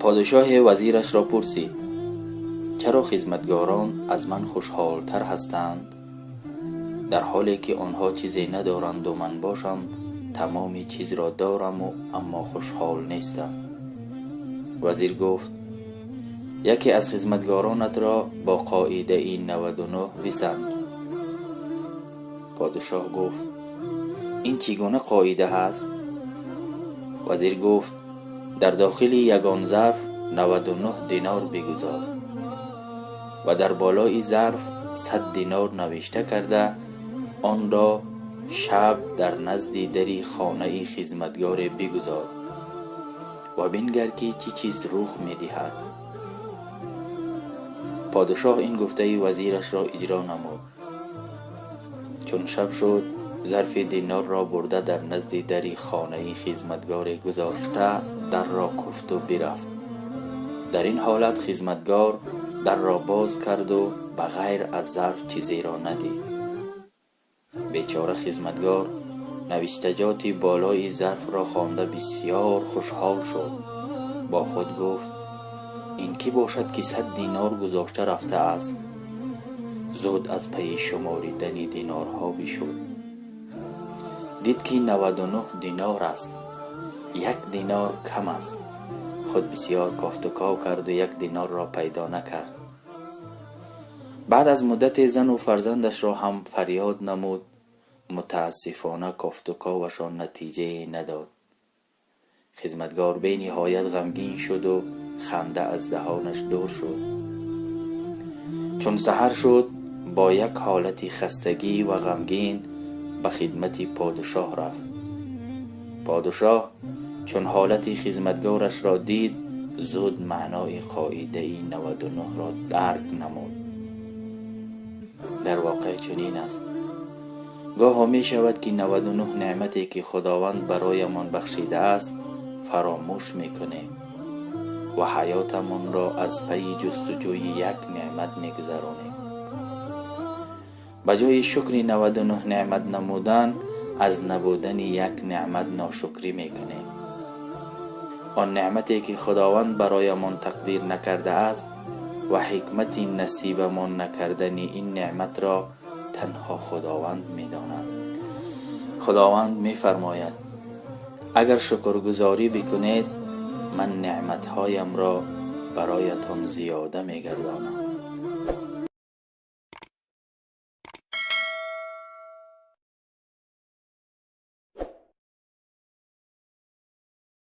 پادشاه وزیرش را پرسید: چرا خدمتگاران از من خوشحالتر هستند، در حالی که آنها چیزی ندارند و من باشم تمام چیز را دارم و اما خوشحال نیستم؟ وزیر گفت: یکی از خدمتگارانت را با قاعده 99 بسنج. پادشاه گفت: این چگونه قاعده است؟ وزیر گفت: در داخل یگان ظرف 99 دینار بگذار و در بالای ظرف 100 دینار نوشته کرده آن را شب در نزد دری خانه خدمتگار بگذار و بنگر که چی چیز رخ می‌دهد. پادشاه این گفته وزیرش را اجرا نمود. چون شب شد، ظرف دینار را برده در نزد دری خانه خدمتگار گذاشته، در را کوفت و برفت. در این حالت خدمتگار در را باز کرد و بغیر از ظرف چیزی را ندید. بیچاره خدمتگار نوشتجات بالای ظرف را خوانده بسیار خوشحال شد. با خود گفت: این کی باشد که 100 دینار گذاشته رفته است؟ زود از پی شماریدن دینارها بشد. دید که 99 دینار است، 1 دینار کم است. خود بسیار کافت و کاو کرد و 1 دینار را پیدا نکرد. بعد از مدت زن و فرزندش را هم فریاد نمود. متاسفانه کافت و کاوشان نتیجه نداد. خدمتگار بی نهایت غمگین شد و خنده از دهانش دور شد. چون سحر شد، با یک حالت خستگی و غمگین به خدمت پادشاه رفت. پادشاه چون حالت خدمتگارش را دید، زود معنای قاعده 99 را درک نمود. در واقع چنین است. گاه می شود که 99 نعمتی که خداوند برایمان بخشیده است فراموش می کنیم و حیاتمان را از پی جستجوی یک نعمت می گذرانیم. به جای شکر 99 نعمت نمودن، از نبودن یک نعمت ناشکری می کنیم. آن نعمتی که خداوند برایمان تقدیر نکرده است و حکمت نصیبمان نکردن این نعمت را تنها خداوند می داند. خداوند می فرماید: اگر شکرگزاری بکنید، من نعمتهایم را برایتان زیاده می گردانم.